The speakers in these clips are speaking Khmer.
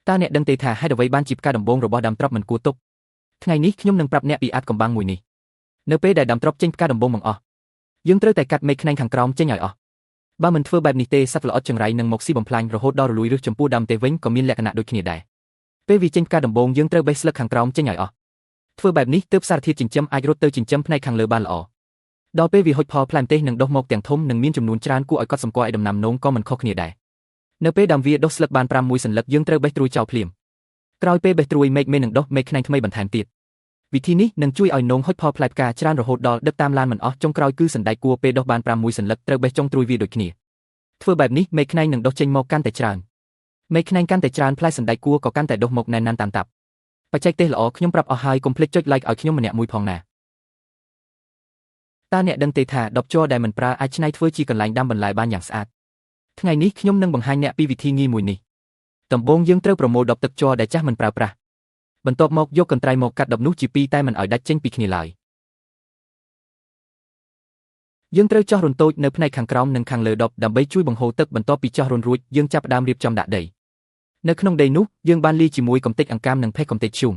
តើអ្នកដឹងទេថាហេតុអ្វីបានជាផ្កាដំបូងរបស់ដើមត្រប់មិនគួរទុកថ្ងៃនេះខ្ញុំនឹងប្រាប់អ្នកពីអាថ៌កំបាំងមួយនេះនៅពេលដែលដើមត្រប់ចេញផ្កាដំបូងបង្អស់យើងត្រូវតែកាត់មែកខ្នែងខាងក្រោមចេញឲ្យអស់បើមិនធ្វើបែបនេះទេសត្វល្អិតចង្រៃនឹងមកស៊ីបំផ្លាញរហូតដល់រលួយឬចំពោះដើមទេវិញក៏មានលក្ខណៈដូចគ្នាដែរពេលវាចេញផ្កាដំបូងយើងត្រូវបេះស្លឹកខាងក្រោមចេញឲ្យអស់ធ្វើបែបនេះទើបសារធាតុចិញ្ចឹមអាចរត់ទៅចិញ្ចឹមផ្នែកខាងលើបានល្អដល់ពេលវាហុចផលផ្លែម្ទេសនឹងដុះមកទាំងធំនិងមានចំនួនច្រើនគួរឲ្យកត់សម្គាល់ឯដំណាំនោងក៏មិនខុសគ្នាដែរនៅពេលដើមវាដុះស្លឹកបាន5មួយសន្លឹកយើងត្រូវបេះត្រួយចោលភ្លាមក្រោយពេលបេះត្រួយមែកមេនឹងដុះមែកខ្នែងថ្មីបន្ថែមទៀតវិធីនេះនឹងជួយឲ្យនោងហុចផលផ្លែផ្កាច្រើនរហូតដល់ដឹកតាមឡានមិនអស់ចុងក្រោយគឺសណ្តែកគួរពេលដុះបាន5មួយសន្លឹកត្រូវបេះចុងត្រួយវាដូចគ្នាធ្វើបែបនេះមែកខ្នែងនឹងដុះចេញមកកាន់តែច្រើនមែកខ្នែងកាន់តែច្រើនផ្លែសណ្តែកគួរក៏កាន់តែដុះមកណែនណាន់តាមតាប់បច្ចេកទេសល្អខ្ញុំប្រាប់អស់ហើយកុំភ្លេចចុច like ឲ្យខ្ញុំម្នាក់មួយផងណាតើអ្នកដឹងទេថាដបជ័រដែលមិនប្រើអាចច្នៃធ្វើជាកន្លែងដាំបន្លែបានយ៉ាងស្អាតថ្ងៃនេះខ្ញុំនឹងបង្ហាញអ្នកពីវិធីងាយមួយនេះដំបូងយើងត្រូវប្រមូលដបទឹកជ័រដែលចាស់មិនប្រើប្រាស់បន្ទាប់មកយកកន្ត្រៃមកកាត់ដបនោះជាពីរតែមិនឲ្យដាច់ចេញពីគ្នាឡើយយើងត្រូវចោះរន្ធតូចនៅផ្នែកខាងក្រោមនិងខាងលើដបដើម្បីជួយបង្ហូរទឹកបន្ទាប់ពីចោះរន្ធរួចយើងចាប់ផ្ដើមរៀបចំដាក់ដីនៅក្នុងដីនោះយើងបានលាយជាមួយកំទេចអង្កាមនិងផេះកំទេចធ្យូង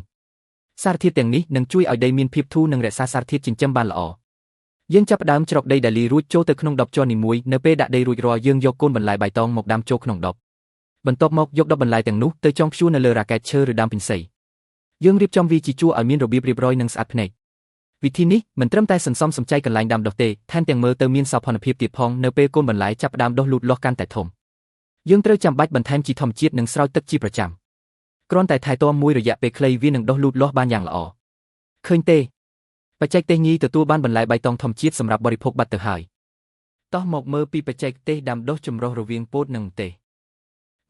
សារធាតុទាំងនេះនឹងជួយឲ្យដីមានភាពធូរនិងរក្សាសារធាតុចិញ្ចឹមបានល្អយើងចាប់ផ្ដើមច្រកដីដែលលាយរួចចូលទៅក្នុងដបជ័រនីមួយនៅពេលដាក់ដីរួចរាល់យើងយកកូនបន្លែបៃតងមកដាំចូលក្នុងដបបន្ទាប់មកយកដបបន្លែទាំងនោះទៅចងព្យួរនៅលើរ៉ាកែតឈើឬដើមពិនសីយើងរៀបចំវាជាជួរឲ្យមានរបៀបរៀបរយនិងស្អាតភ្នែកវិធីនេះមិនត្រឹមតែសន្សំសំចៃកន្លែងដាំដុះទេថែមទាំងមើលទៅមានសោភ័ណភាពទៀតផងនៅពេលកូនបន្លែចាប់ផ្ដើមដុះលូតលាស់កាន់តែធំយើងត្រូវចាំបាច់បន្ថែមជីធម្មជាតិនិងស្រោចទឹកជាប្រចាំគ្រាន់តែថែទាំមួយរយៈពេលខ្លីវានឹងដុះលូតលាស់បានយ៉ាងល្អឃើញទេបច្ចេកទេសងាយទទួលបានបន្លែបៃតងធម្មជាតិសម្រាប់បរិភោគបាត់ទៅហើយតោះមកមើលពីបច្ចេកទេសដាំដុះចម្រុះរវាងពោតនិងម្ទេស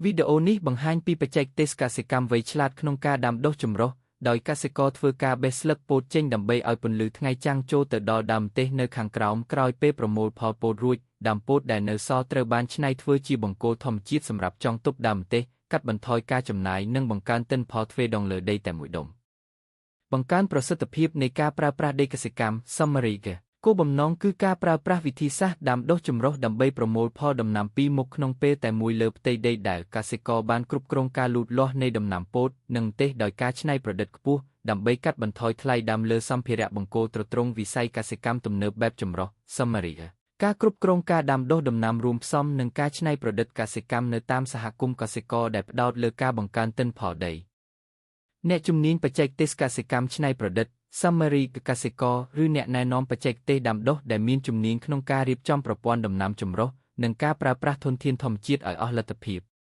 វីដេអូនេះបង្ហាញពីបច្ចេកទេសកសិកម្មវៃឆ្លាតក្នុងការដាំដុះចម្រុះដោយកសិករធ្វើការបេះស្លឹកពោតចេញដើម្បីឲ្យពន្លឺថ្ងៃចាំងចូលទៅដល់ដើមម្ទេសនៅខាងក្រោមក្រោយពេលប្រមូលផលពោតរួចដើមពោតដែលនៅសល់ត្រូវបានច្នៃធ្វើជាបង្គោលធម្មជាតិសម្រាប់ចងទប់ដើមម្ទេសកាត់បន្ថយការចំណាយនិងបង្កើនទិន្នផលទ្វេដងលើដីតែមួយដុំបង្កើនប្រសិទ្ធភាពនៃការប្រើប្រាស់ដីកសិកម្ម Summary គោលបំណងគឺការប្រើប្រាស់វិធីសាស្ត្រដាំដុះចម្រុះដើម្បីប្រមូលផលដំណាំពីរមុខក្នុងពេលតែមួយលើផ្ទៃដីដែលកសិករបានគ្រប់គ្រងការលូតលាស់នៃដំណាំពោតនិងម្ទេសដោយការច្នៃប្រឌិតខ្ពស់ដើម្បីកាត់បន្ថយថ្លៃដាំលើសម្ភារៈបង្គោលទ្រទ្រង់វិស័យកសិកម្មទំនើបបែបចម្រុះ Summary ការគ្រប់គ្រងការដាំដុះដំណាំរួមផ្សំនិងការច្នៃប្រឌិតកសិកម្មនៅតាមសហគមន៍កសិករដែលផ្ដោតលើការបង្កើនទិន្នផលដីអ្នកជំនាញបច្ចេកទេសកសិកម្មច្នៃប្រឌិត Summary កសិករឬអ្នកណែនាំបច្ចេកទេសដាំដុះដែលមានជំនាញក្នុងការរៀបចំប្រព័ន្ធដំណាំចម្រុះនិងការប្រើប្រាស់ធនធានធម្មជាតិឲ្យអស់លទ្ធភាព។